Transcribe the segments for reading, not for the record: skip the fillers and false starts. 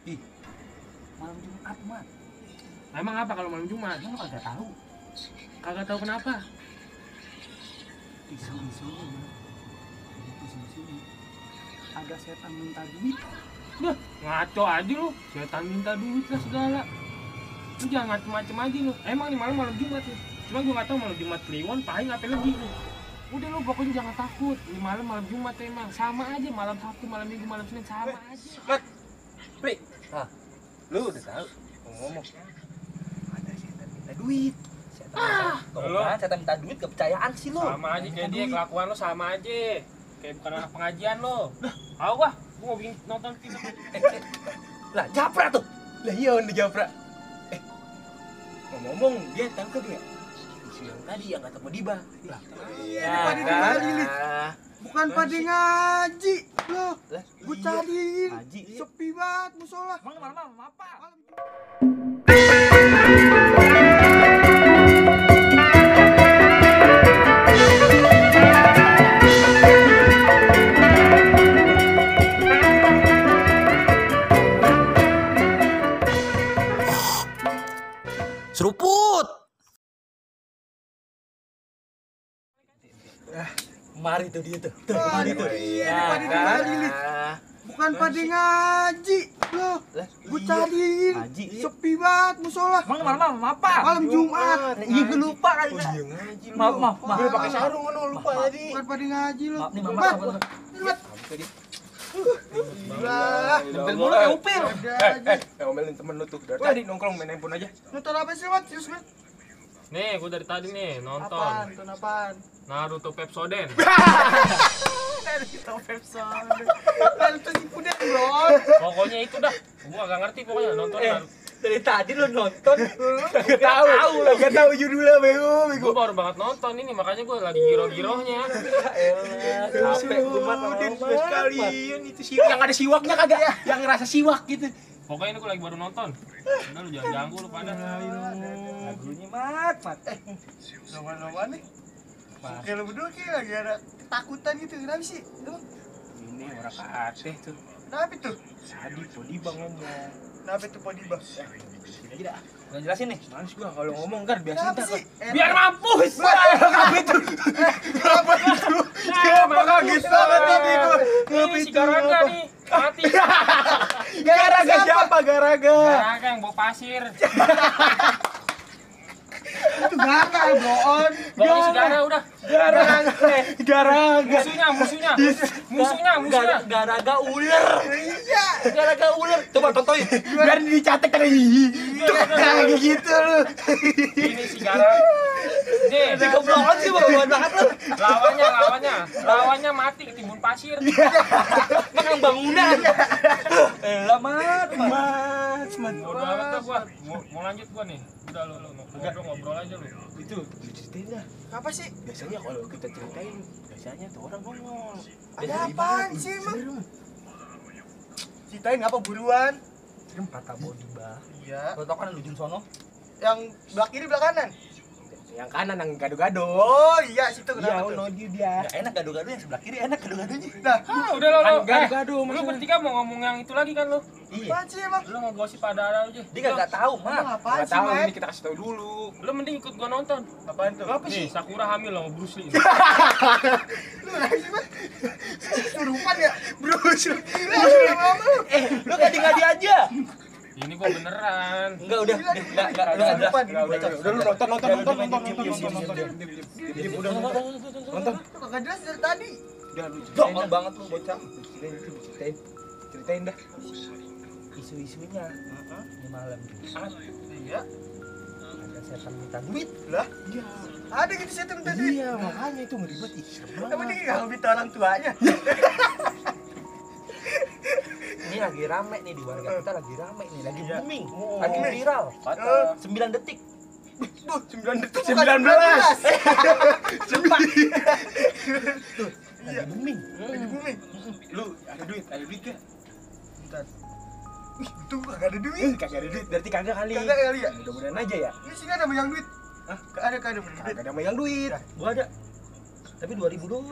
Ih, malam Jumat, Mat. Emang apa kalau malam Jumat? Emang kagak tahu. Kagak tahu kenapa. Isu-isunya, Mat. Isu-isunya. Ada setan minta duit. Dah, ngaco aja lu. Setan minta duit lah segala. Lu jangan macem-macem aja lu. Emang nih malam Jumat nih. Cuma gua nggak tahu malam Jumat Kliwon paling apa lagi lu. Udah lu pokoknya jangan takut. Ini malam Jumat emang sama aja malam Sabtu, malam Minggu, malam Senin sama aja. Mat, Pri, Lu udah tahu? ngomong. Ada setan minta duit. Lu Setan minta duit kepercayaan sih lu. sama aja kayak dia, kelakuan lu sama aja. Kayak bukan anak pengajian lu. Tahu gua mau bikin nonton film. Lah, Japra tuh. Lah iya udah Japra. Ngomong-ngomong, dia tahu kan dia? Isu yang tadi yang kata Modiba. Lah, Iya, Pada kali nih. Bukan pada ngaji loh. lah, Gue cariin. Haji. Sepi banget musola. Malam apa? Seruput. Mari tuh dia tuh. Mari tuh. Iya, pada kali nih. Bukan pada ngaji loh. Lah, Gue cariin. Haji. Sepi banget musola. Malam apa? Malam Jumat. Iya, gue lupa kali. Oh iya ngaji lu. Maaf. Gue pakai sarung kan lu lupa tadi. Bukan pada ngaji loh. Maaf nih, Mat, Mat. Mat. Gila. Nempel mulu kayak upil. Ngomelin temen lu tuh. Dari tadi nongkrong main handphone aja. Nonton apa sih, Mat? Serius, Mat? Nih, gua dari tadi nih Apaan? nonton Nonton apaan? Naruto Pepsoden. Dari Top Epson. Nonton si Puden, bro. Pokoknya itu dah. Gua agak ngerti pokoknya nonton Naruto. Dari tadi lu nonton. Gak tahu. Gak tahu judulnya bego. Gua baru banget nonton ini, makanya gua lagi giro-girohnya. Capek gue mat Sekalian itu siwak yang ada siwaknya kagak? Yang ngerasa siwak gitu. Pokoknya ini gua lagi baru nonton. Udah lu jangan ganggu lu pada. lagunya mat. Roman nih. Oke, lu berdua kayak lagi ada ketakutan gitu. Kenapa sih? Lu? Ini orang kateh tuh. Kenapa tuh? Tadi Podiba ngomong. Kenapa tuh Podiba? Sini aja dah. Gua jelasin nih. Males gua kalau ngomong kan biasa Kenapa entar sih? Biar mampus. Apa itu? Apa itu? Kenapa kaget banget tadi gua? Ini si Garaga nih mati. Garaga siapa Garaga? Garaga yang bawa pasir. Itu gagal, Bro. Pokoknya si Gara udah. Garaga. Musuhnya. Garaga ular. Iya. Garaga ular. Coba tontonin. Biar dicatat kan kayak gitu lu. Ini si Gara. Nih, Ini goblokan sih buat banget lu. lawannya mati ketimbun pasir. Makan bangunan. Elah mat. Udah banget dah gua. Mau lanjut gua nih. Udah lu ngobrol aja lu. Itu ceritain dah. Apa sih? Biasanya kalau kita ceritain, biasanya tuh orang ngomong. Ada apaan sih, emang? Ceritain apa buruan? Kata Podiba. Iya. Lo tau kan Lujun Sono? Yang belah kiri belah kanan. Yang kanan yang gado-gado. Oh, iya situ Iya, kenapa tuh? no dia. Ya enak gado-gado yang sebelah kiri enak gado-gadonya. Nah, Udah lo. Kan gado-gado Lu maksudnya. bertiga mau ngomong yang itu lagi kan lu? Iya. apaan sih emang? Lu mau gosip pada aja. Dia kagak tahu Emang mat. apaan Gak sih, tahu Mat? ini kita kasih tahu dulu. Lu mending ikut gua nonton. Apaan tuh? Apa Nih, sih? Sakura hamil sama Bruce Lee. Lu lagi sih, Mat? Surupan ya? Bruce Lee. Gila, lama-lama lu. Lu ngadi-ngadi aja. Ini gua beneran. Enggak udah. Enggak udah. Udah lu nonton. Udah nonton. Lu kagak jelas dari tadi. Udah lu ceritain Dongol dah. banget lu bocah. Ceritain dah. Isu-isunya di malam Jumat Iya. ada setan minta duit. Lah? Iya. Ada gitu sih minta duit. Iya, makanya itu ngeribet ih. Emang dia nggak minta orang tuanya? Ini lagi rame nih di warga kita lagi rame nih, lagi booming, Oh. lagi viral. Eh. 9 detik. Duh, 9 detik. 19. Lagi booming. Lagi booming. Lu ada duit gak? Bentar. Wih, itu kagak ada duit. Kagak ada duit, berarti kagak kali. Kagak kali ya? Mudah-mudahan aja ya. Ini sini ada megang duit. Hah? Ada duit. Kagak ada megang duit. Gua ada. Tapi 2000 doang.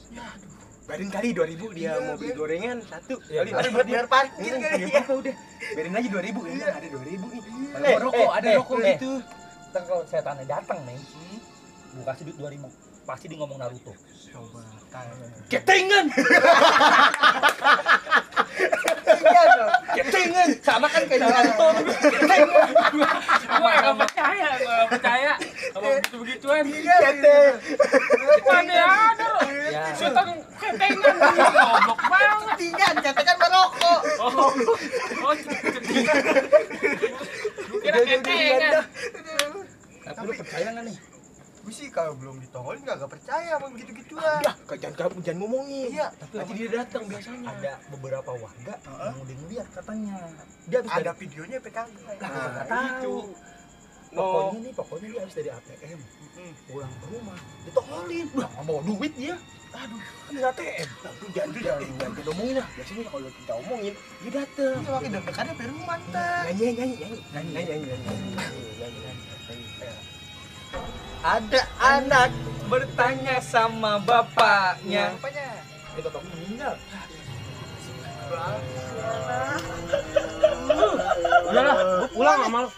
Ya, aduh. Biarin kali 2.000 dia mau beli gorengan satu. Iya, Kali buat bayar parkir kali Enggak ya. apa udah. Biarin aja 2.000 kayaknya ada 2.000 nih. Eh, Kalau ada rokok eh. gitu. Ntar kalau setannya datang nih, gua kasih duit 2.000. Pasti dia ngomong Naruto. Coba. Ketengan. Ketengan. Sama kan kayak Naruto. Ketengan. Gua nggak percaya sama begitu-begituan. Kete. Mana ada loh. Ya. Setan ketengan goblok banget. Ketingan, katakan merokok. Oh, ketengan. Gua kira ketengan. Tapi lu percaya nggak nih? Gue sih kalau belum ditongolin gak percaya sama gitu-gituan. Jangan ngomongin. Iya, Tapi Nanti dia datang biasanya. ada beberapa warga yang udah ngeliat katanya. Dia habis ada videonya apa kagak? Nggak itu. tahu. Pokoknya dia habis dari ATM pulang ke rumah ditongolin. Lah nggak bawa duit dia. Aduh, kan di ATM. Jangan kita omongin lah. Biasanya kalau kita omongin, dia datang. Itu makin deg-degannya Firman tak. Nyanyi. Ada anak bertanya sama bapaknya. Apanya? Itu bapakku meninggal. Udahlah, gua pulang sama lu.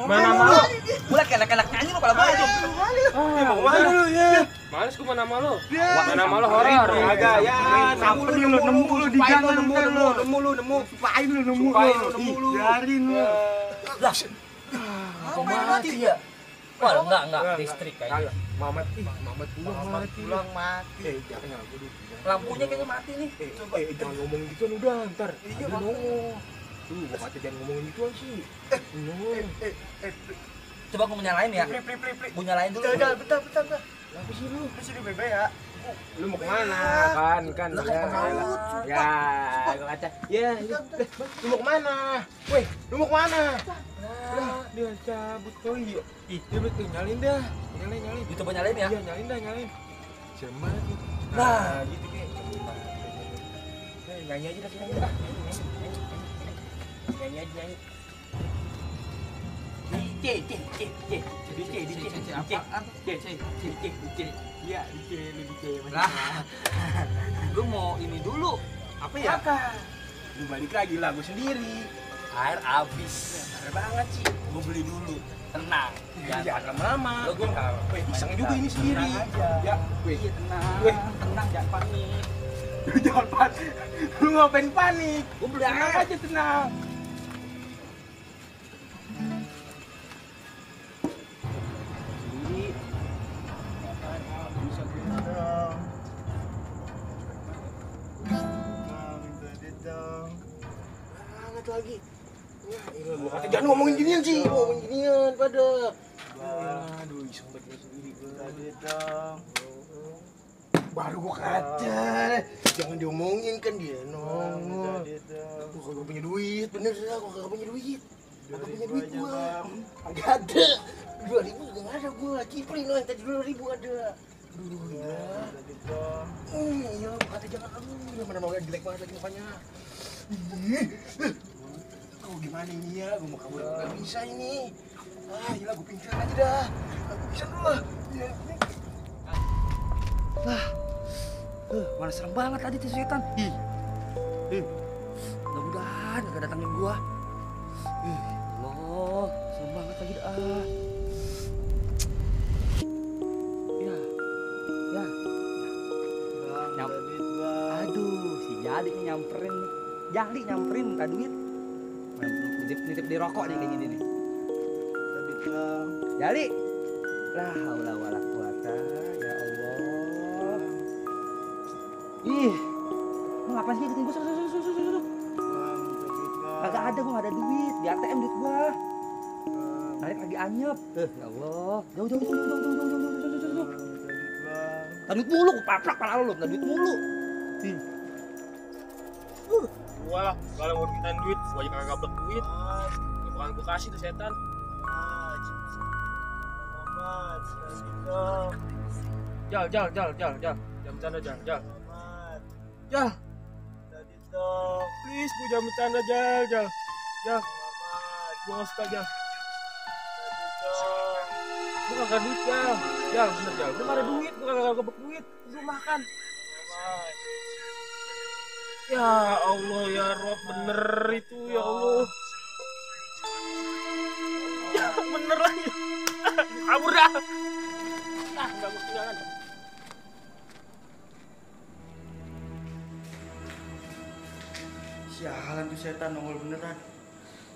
Mana malu? Pula kayak anak-anak nyanyi lu pada baju. Mau Mana lu ya? Males gua mana malu. Mana malu horor. Agak ya, nemu lu di jalan nemu. Supain lu nemu. Biarin lu. Lah, kok mati ya? Wah, enggak listrik kayaknya. Mamat pulang mati. Jangan Lampunya kayaknya mati nih. jangan ngomongin gituan udah, ntar. Iya, ngomong. Tuh, gua kata jangan ngomongin gituan sih. Coba gua nyalain ya. Pri. Gua nyalain dulu. Bentar. Kenapa sih lu? Di sini bebe ya. Lu mau kemana? Kan Lah, ya. kan Ya, gua kata. Ya, lu mau kemana? Weh, lu mau kemana? Lah, dia cabut kali ya. Ih, dia betul nyalin dah. Nyalin. Coba nyalain ya. Iya, nyalin. Serem banget nih. Nah, gitu kayak. Nyanyi aja dah, nyanyi dah. Nyanyi aja. Lah. Lu mau ini dulu. Apa ya? Lu balik lagi lagu sendiri. Air habis. Parah banget sih. Gua beli dulu. Tenang. Jangan lama-lama. Lu gua enggak. Weh, iseng juga ini sendiri. Ya, weh. Tenang, jangan panik. Lu jangan panik. Lu ngapain panik? Gua beli Tenang air. aja, tenang. Sendiri. Bisa banget lagi. Ya, gua kata jangan ngomongin ginian sih, ngomongin ginian pada. Aduh, iseng banget sendiri gua. Baru gua kata, jangan diomongin kan dia nongol. Gua kagak punya duit, bener dah, gua kagak punya duit. Kagak punya duit gua. Kagak ada. 2.000 juga nggak ada gua. Cipri no, yang tadi 2.000 ada. Aduh, ya. Iya, gua kata jangan. Aduh, mana mau jelek banget lagi mukanya. Kau gimana ini ya? Gua mau kabur nggak bisa ini. Ah, gila, gua pingsan aja dah. Gua pingsan dulu lah. Mana serem banget tadi tuh setan. Mudah-mudahan gak datangin gua. Allah, serem banget lagi dah. Ya. Aduh, si Jali nih nyamperin nih. Jali nyamperin minta duit. Nitip di rokok nih kayaknya nih. Jali. La haula wala quwata ya Allah. Ih. Lu ngapain sih ngikutin gua? Suruh. Kagak ada, gua gak ada duit. Di ATM duit gua. Tarik lagi anyep. Ya Allah. Jauh. Duit mulu, gua paplak pala lu, duit mulu. Gua kalau mau minta duit, gua aja kagak blok duit. Gak bakal gua kasih tuh setan. Jal. Jangan bercanda, Jal. Please, gua jangan bercanda, Jal. Gua nggak suka, Jal. Gua kagak duit, Jal. Bener, Jal. Gua nggak ada duit, gua kagak blok duit. Gua makan. Ya Allah ya Rob, bener itu ya Allah. Ya bener lagi. Kabur dah. Ah, enggak gue ketinggalan. Sialan tuh setan nongol beneran.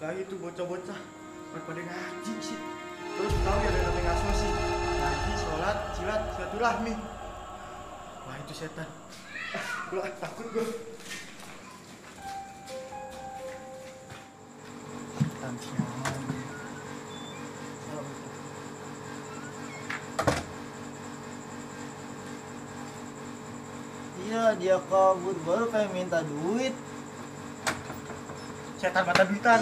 Lagi tuh bocah-bocah pada ngaji sih. Terus tahu ya ada namanya ngaso sih. Ngaji, sholat, silat, silaturahmi. Wah itu setan. Gue takut gue. Setan sialan. Iya, dia kabur baru kayak minta duit. Setan mata duitan.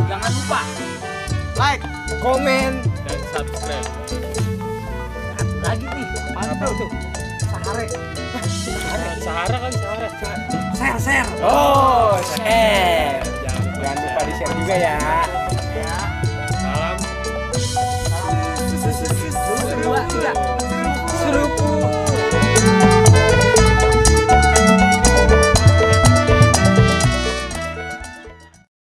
Jangan lupa Like, komen. dan subscribe. Satu lagi nih, apa tuh? Sahare. Sahara kan Sahara. Share. Oh, share. Jangan lupa di share juga ya.